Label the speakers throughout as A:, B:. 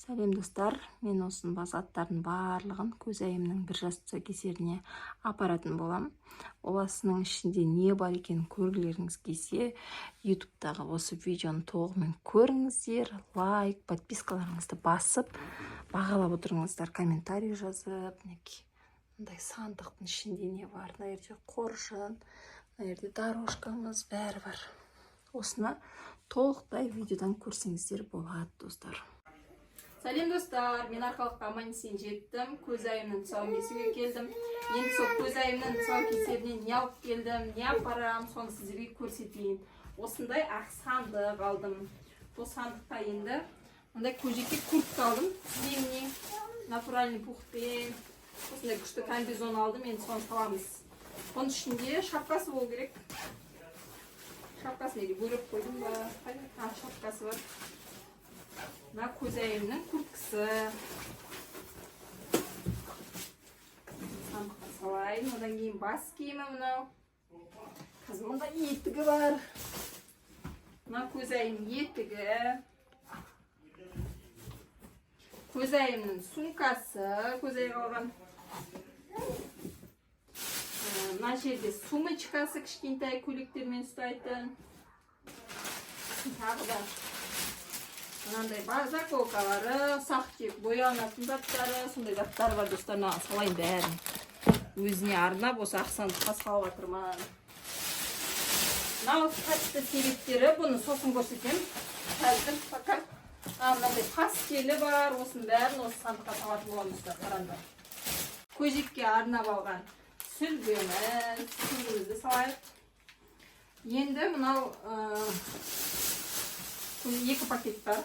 A: Сәлем, достар! Мен осының заттардың барлығын көзайымның 1 жас тұсаукесеріне апаратын боламын. Осының ішінде не бар екенін көргілеріңіз келсе, ютубтағы осы видеоны толығымен көріңіздер, лайк, подпискаларыңызды басып, бағалап отырыңыздар, комментарий жазып. Мінекей, мындай сандықтың ішінде не бар? Мына жерде қоржын, мына жерде дорожкамыз, бәрі бар. Осыны толықтай видеодан көрсеңіздер болады, достар. Сәлем, достар! Мен Арқалыққа аман есен жеттім. Көзайымның тұсауын кесуге келдім. Енді сол көзайымның тұсаукесеріне не алып келдім, не апарамын, соны сіздерге көрсетейін. Осындай ақ сандық алдым. Бұл сандыққа енді мындай көжекке куртка алдым, зимний, натуральный пухпен. Осындай күшті комбизон алдым. Енді соны саламыз. Бұның ішінде шапкасы болу керек. Шапкасын неге бөліп қойдым ба? Қайда? А, шапкасы бар. Мына көзайымның курткасы. Сандыққа салайын. Одан кейін бас киімі мынау. Қазір мында етігі бар. Мына көзайым етігі. Көзайымның сумкасы, көзайға алған. Мына жерде сумочкасы, кішкентай көйлектермен ұстайтын. Тағы да мынандай заколкалары, ұсақ түйек боянатын заттары, сондай заттар бар, достар. Мынаған салайын бәрін. Өзіне арнап осы ақ сандыққа салып жатырмын. Мынау тәтті себеттері, бұны сосын көрсетемін. Қазір пока. Мынандай пастелі бар, осының бәрін осы сандыққа салатын боламыз, достар, қараңдар. Көжекке арнап алған сүлгіміз, сүлгімізді салайық. Енді мынау екі пакет бар.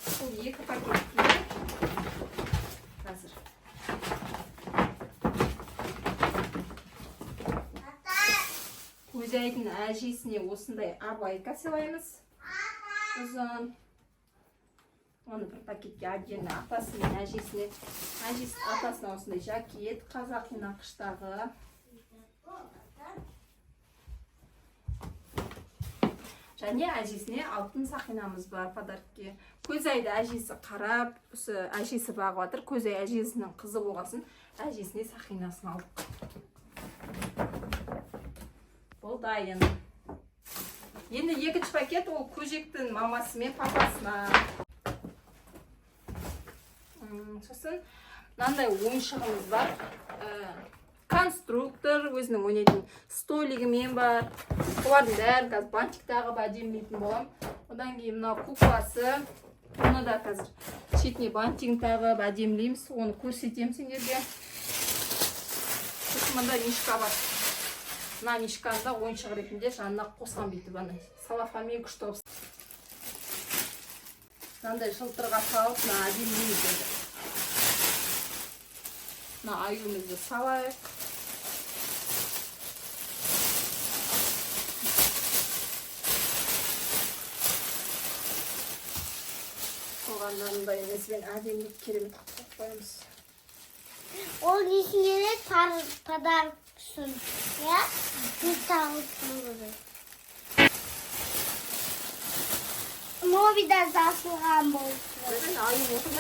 A: Бұл екі пакетке қазір Көзайдың әжесіне осындай абайка сыйлаймыз. Ұзын. Оны бір пакетке отдельно атасы мен әжесіне. Әжесі, атасына осындай жакет, қазақи нақыштағы. Және әжесіне алтын сақинамыз бар подарокке. Көзайды әжесі қарап, осы әжесі бағып жатыр. Көзай әжесінің қызы болғасын, әжесіне сақинасын алдық. Бұл дайын. Енді екінші пакет, ол көжектің мамасы мен папасына. Сосын мынандай ойыншығымыз бар. Конструктор, өзінің ойнайтын столигімен бар. Олардың бәрін қазір бантик тағып әдемілейтін боламын. Одан кейін мынау кукласы, бұны да қазір шетіне бантигін тағып әдемілейміз, оны көрсетемін сендерге. Сосын мында мишка бар. Мына мишканы да ойыншық ретінде жанына қосамын, бүйтіп ана салафанмен күшті қылып мынандай жылтырға салып, мына әдемілейміз. Енді мына аюымызды салайық. Соған мынандай несімен әдемілеп, керемет қылып қоямыз.
B: Ол несін керек подарок үшін, иә? Біз тағып керек. Новыйда жасылған болсын.
A: Мен аю отыр.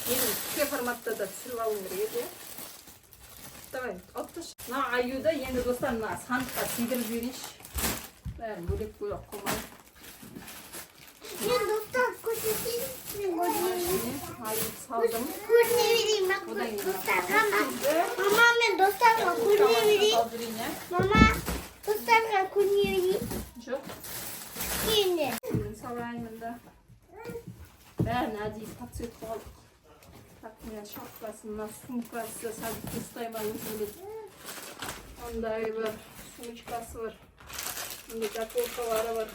A: Менің кішкене форматта да түсіріп алуым керек еді, иә? Давай, алып тасташы. Мына аюды енді, достар, мына сандыққа сыйдырып жіберейінші. Бәрін бөлек бөлек қылмай.
B: Мен достар көрсетейін, мен көріне
A: Аюды салдым.
B: Көріне берейін ма
A: Одан кейін
B: достарға ма? Мама, мен достарға көріне берейін.
A: Салып жіберейін, иә?
B: Мама, достарға көріне берейін.
A: Жоқ.
B: Кішкене.
A: Мен салайын мында. Бәрін әдейі по цвету алдық. Так, мына шапкасы, мына сумкасы, садикте ұстай ма, өзі біледі. Андай бар, сумочкасы бар. Мындай заколкалары бар.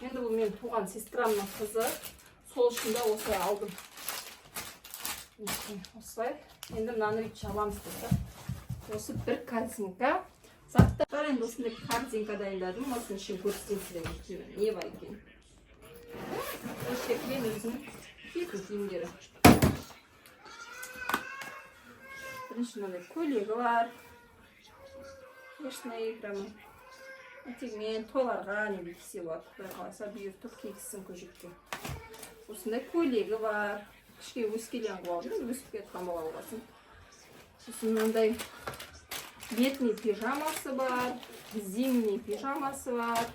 A: Енді бұл менің туған сестрамның қызы. Сол үшін де осылай алдым. Мінекей, осылай. Енді мынаны бүйтіп жабамыз, достар. Осы бір корзинка. Заттар бар. Енді осындай корзинка дайындадым. Осының ішін көрсетейін сіздерге, не бар екенін. Осы кілең өзінің киетін киімдері. Бірінші мынандай көйлегі бар. Пышный прямо. Етегімен тойларға неге кисе болады, құдай қаласа, бұйыртып кигізсін көжекке. Осындай көйлегі бар. Кішкене өскелең қылып алдым, өсіп келе жатқан бала болғасын. Сосын мынандай летний пижамасы бар, зимний пижамасы бар.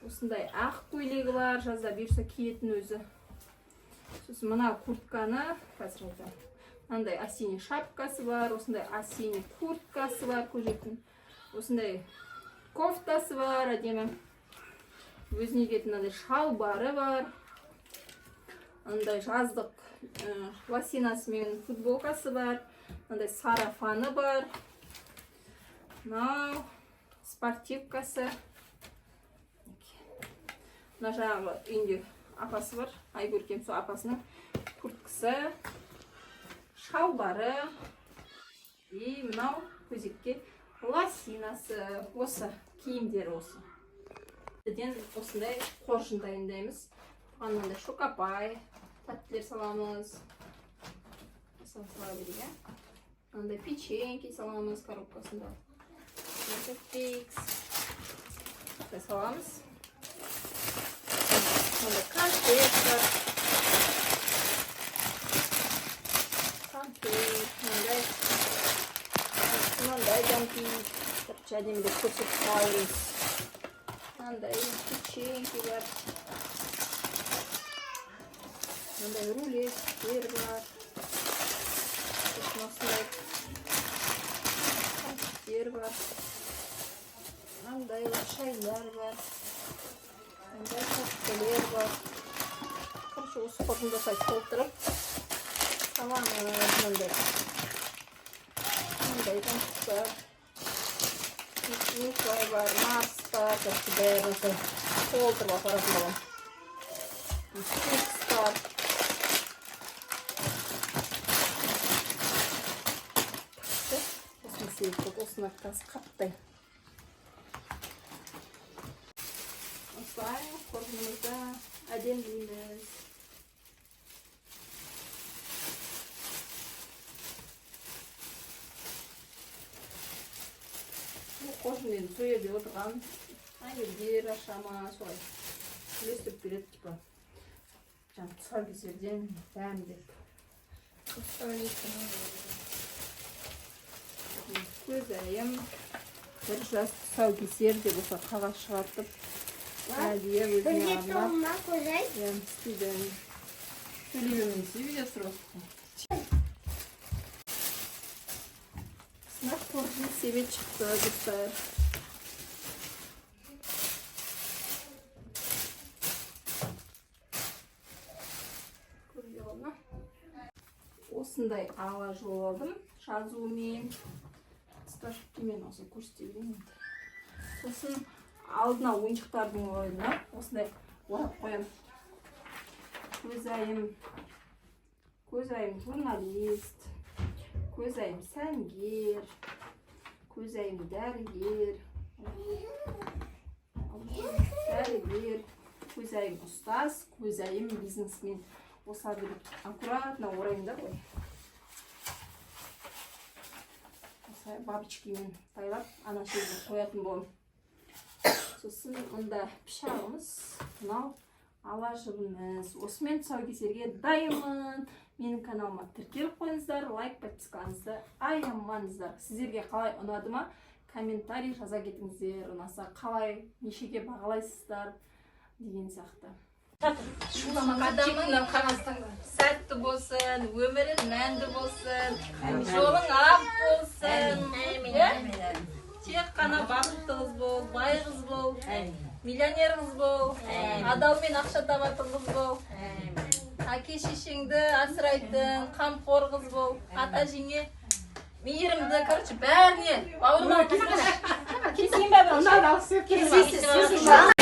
A: Осындай ақ көйлегі бар, жазда бұйырса киетін өзі. Сосын мына куртканы қазір айтамын. Мынандай осенний шапкасы бар, осындай осенний курткасы бар көжектің. Осындай кофтасы бар, әдемі. Өзіне киетін мынандай шалбары бар. Мынандай жаздық лосинасы мен футболкасы бар. Мынандай сарафаны бар. Мынау спортивкасы. Мына жағы үйінде апасы бар. Айгөркем, сол апасының курткасы, шалбары и мынау көзекке лосинасы. Осы киімдері осы. Бірден осындай қоржын дайындаймыз. Бұған мынандай шокопай, тәттілер саламыз. Осыны сала берейік, иә. Мынандай печеньки саламыз коробкасында. Фикс. Осылай саламыз. Мынандай конфет бар. Конфет, мынандай мынандай кәмпит. Короче, әдемілеп көрсетіп сала береміз. Мынандай печеньки бар. Мынандай рулеттер бар. Сосын осындай конфеттер бар. Мынандай шайлар бар. Мындай тәттілер бар. Короче, осы қоржынды осылай толтырып саламыз. Мынандай. Мындай конфет бар. Милквай бар, Марс бар. Короче, бәрін осылай толтырып апаратын боламын. Фикс бар. Осыны себеп болды, осыны қазір қаптаймын. Осылай қоржынымызды әдемілейміз. Бұл қоржын енді сол жерде отырған әйелдер аша ма, солай үлестіріп береді, типа жаңағы тұсаукесерден дәм деп. Көзайым бір жас тұсаукесер деп осылай қағаз шығартып, әдейі өзіне
B: Бірге
A: арнап
B: толма көзай.
A: Иә, істейді. Сөйлей бермейсіз, видео түсіріп отырсың. Сынақ қоржын себет шықты, достар. Көрінбей қалды ма? Осындай ала жол алдым жазуымен. Мен осы көрсете берейін енді. Сосын алдына ойыншықтардың орнына осындай орап қоямын. Көзайым, көзайым журналист, көзайым сәнгер, көзайым дәрігер, дәрігер, көзайым ұстаз, көзайым бизнесмен. Осыларды бүйтіп аккуратно ораймын да былай. Осылай бабочкамен байлап ана жерге қоятын боламын. Сосын мұнда пышағымыз, мынау ала жібіміз. Осымен тұсаукесерге дайынмын. Менің каналыма тіркеліп қойыңыздар, лайк, подпискаңызды аямаңыздар. Сіздерге қалай, ұнады ма? Комментарий жаза кетіңіздер. Ұнаса қалай, нешеге бағалайсыздар деген сияқты. Қадамың сәтті болсын, өмірің мәнді болсын, жолың ақ болсын. Иә? Тек қана бақытты қыз бол, бай қыз бол, миллионер қыз бол, адалмен ақша табатын қыз бол. Әке шешеңді асырайтын, қамқор қыз бол, ата әжеңе мейірімді, короче, бәріне бауырмал қыз бол. Кесейін ба бір? Кесесіз.